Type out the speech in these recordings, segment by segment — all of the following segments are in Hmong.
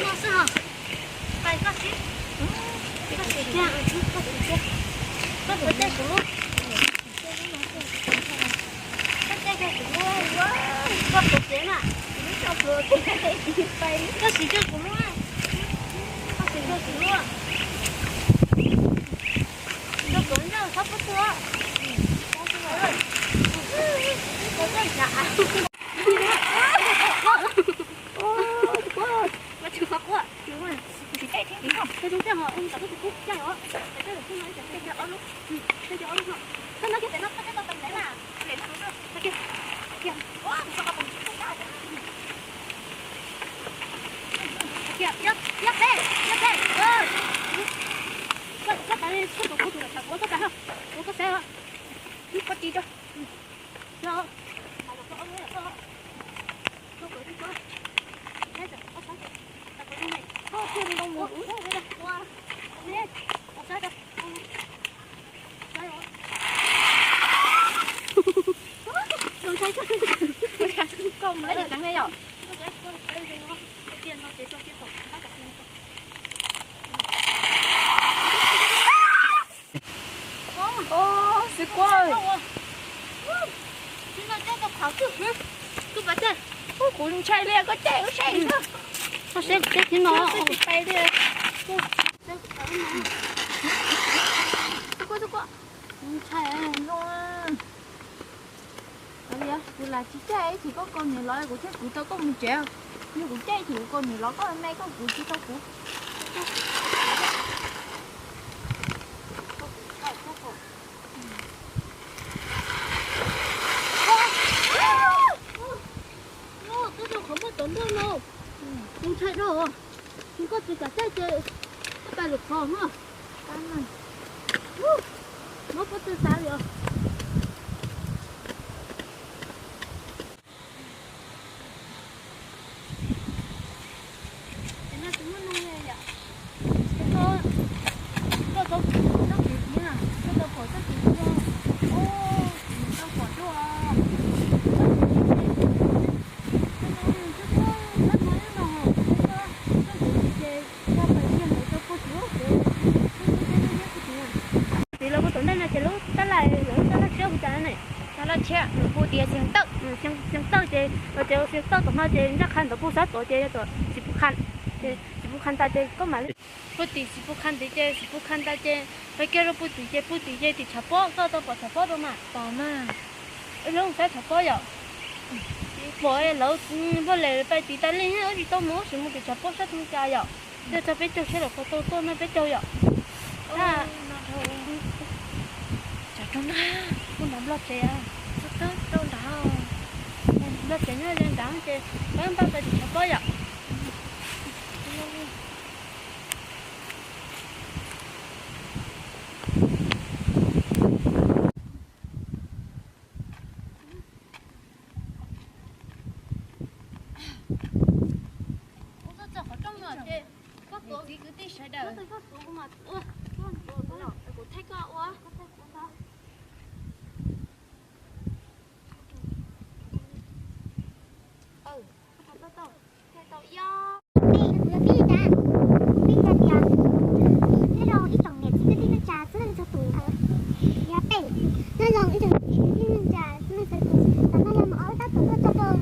Noj xwb hos. Pais koj xwb. Koj xwb thiab, koj xwb thiab. Koj puas caij kuv lub? Koj caij kiag kuv lub, koj pluav kev mas. Koj siv kiag kuv lub, koj siv kiag kuv lub. Koj pluav ntej txhob pub txwg. Koj caij nrad. Koj tsis qhov quaj, tsis caij thiab, tsis caij thiab, tsis caij os. Koj no kiag pem no, koj coj tau pem ntawd na. Koj tas li, koj tus koj tus los tshav kuv koj tas, kuv koj xav, koj ti rau. Koj mus lawv cov tseev ne yom? Xwb kuv, kuv ntshai li, koj caij wb saib. Koj saib teb thiab no. Pais li. Ntshai zoo. Kuv lam tsis caij, ib chim koj kaus niam los kuv thiaj kwv tau koj mus tsev. Yog kuv caij ces kuv kaus niam los koj me koj kwv tsis tau kuv. Koj rau qhov muaj cov nplooj no, kuv ntshai dhau. Koj tsis kam caij ces koj pais lwm qhov na. Muab pob tw xav li os. Ces no tsis muaj neeg li yom. Koj tau pom txoj kev tid na, koj tau pom txoj kev tid os. Koj tau pom tuaj. Tid los puag tom ntej no ces Tias xeev tawj, xeev tawj ces, ces xeev tawj tom no ces ntsaj qha ntawd puag sab tod ces yog tom Xi Pub Qha, ces Xi Pub Qha tas ces koj mam li puag tim Xi Pub Qha ntawd ces Xi Pub Qha tas ces peb kiag rau puag tim ces puag tim ces tim tshav pob, koj tau pom tshav pob rau mas. Pom mas. Lub sab tshav pob yom. Pom lawv npaj les pais tim tas li, wb tsis tau mus, wb sim mus tim tshav pob sab thoob cas yom. Tej txog peb caug sab lawm qhov tau tuaj no peb caug yom. Tsam rau nrag, kuj nrad nplog tsev, rau nrad, nplog tsev nyob ze nrad ces peb npaj pais tim tshav pob yom. Ua txog qhov rooj no ces koj tuav kwv tij sawv daws. Kuv thaij koj ua. Tau, tau, tau, tau, tau, yog. Kuv yog Pib Cas, Pib Cas tias, nyob zoo ib tsoom niam txiv kwv tij neej tsa txhua leej txhua tus ntawd. Yog peb, nyob zoo ib tsoom niam txiv kwv tij neej tsa txhua leej txhua tus, tam no yog mus ob tab tom tuaj txog rau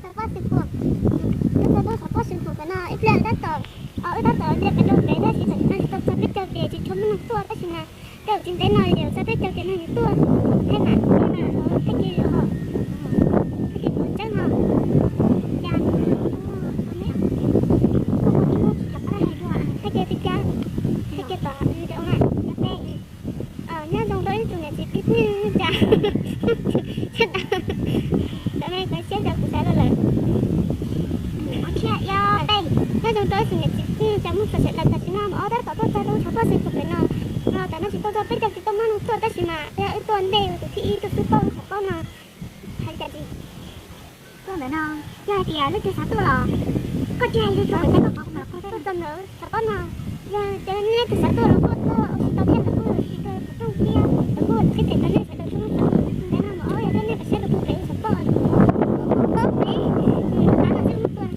xov pob Xwm Phuam, tuaj txog rau xov pob Xwm Phuam tam no ib pliag tab tom, wb tab tom nce pes rau pem tab sis tam sim no tsis tau txog peb caug ces tsis tshua muaj neeg tuaj tab sis mas tej zaum tsis ntev no yog txog peb caug ces neeg yuav tuaj. Thaij mam, thaij kiag os, thaij kiag kuv tseeb no. Cas, thaij kiag tsis cas, thaij kiag tom video na, yog peb. Nyob zoo rau ib tsoom niam txiv kwv tij neej tsa, sawv daws, cov me kov siab cov kuv xav lawm. Ob txhiab yog peb, nyob zoo rau ib tsoom niam txiv kwv tij neej tsa Hmoob txhua sawv daws, tam sim no mus ob tab tom tuaj txog rau xov pob Xwm Phuam pem no, tam no tsis tau txog peb caug tsis tau muaj neeg tuaj tab sis mas yog wb tuaj ntej tus thib ib tuaj xub pauj lub xov pob no. Hais cas tsis tuaj ntawm no, yog hais tias leej twg xav tuaj los koj tsis hais lus rau kuv, koj qhov kuv mam li tuaj txog ntawm xov pob no. Yog tias leej twg xav tuaj los koj tuaj ua si tau thiab, lawv kuj ua si rau tus rooj thiab, lawv kuj ua peb pem rau nej sawv daws txhua leej txhua tus ntawm no mus ob yog thiab nej pab saib rau pem xov pob. Koj pem, tab tom xwb mus tuaj.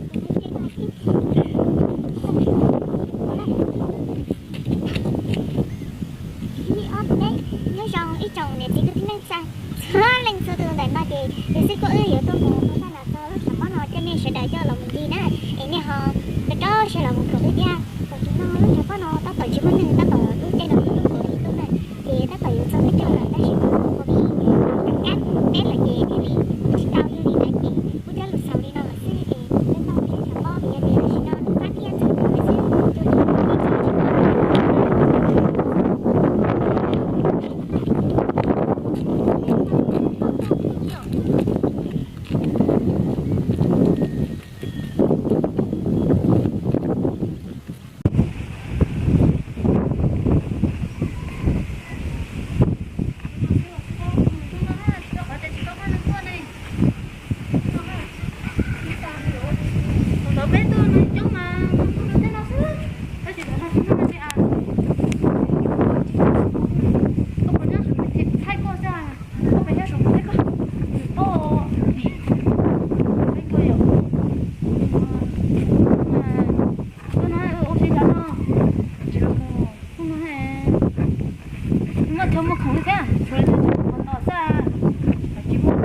Ib ob peb, nyob zoo ib tsoom niam txiv kwv tij neej tsa txhua leej txhua tus ntawm no ces yog xwb koj wb yuav tuaj mus ua taj nas txog lub tshav pob no coj nej sawv daws coj los mus ncig na, es nej ho rau rau siab los mus koom wb thiab. Tam sim no lub tshav pob no tab tom tsis muaj neeg, tab tom lub caij no lub lub nkaus li tub na, ces tab tom yuav txog peb caug lawm tab sis mas ua vim rov qab teb lawm ces thiaj li tsis tau, yog li ntawd ces kuv coj lus xaus li no lawm xwb es peb tau seb tshav pob vim yog tias tam sim no nws fab thiab txog tau lawm xwb. Ntawd peb tuaj no coob mas tuaj rau tej no xwb, tab sis thaum no tsis muaj dab tsi as. Koj puas nyob saum thaij koj xwb, koj puas nyob saum thaij koj? Thaij koj yom. Tuaj no ua si cov no. Tuaj no, muaj chaw muaj khoom thiab, tshuav cov khoom tos xwb, tsis muaj.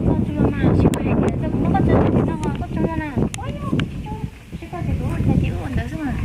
Koj tsis los mas sib pab hais tias koj muab koj tso tim no, koj tso no na. Sib pab ces kuv cov ces wb ua ntawd xwb mas.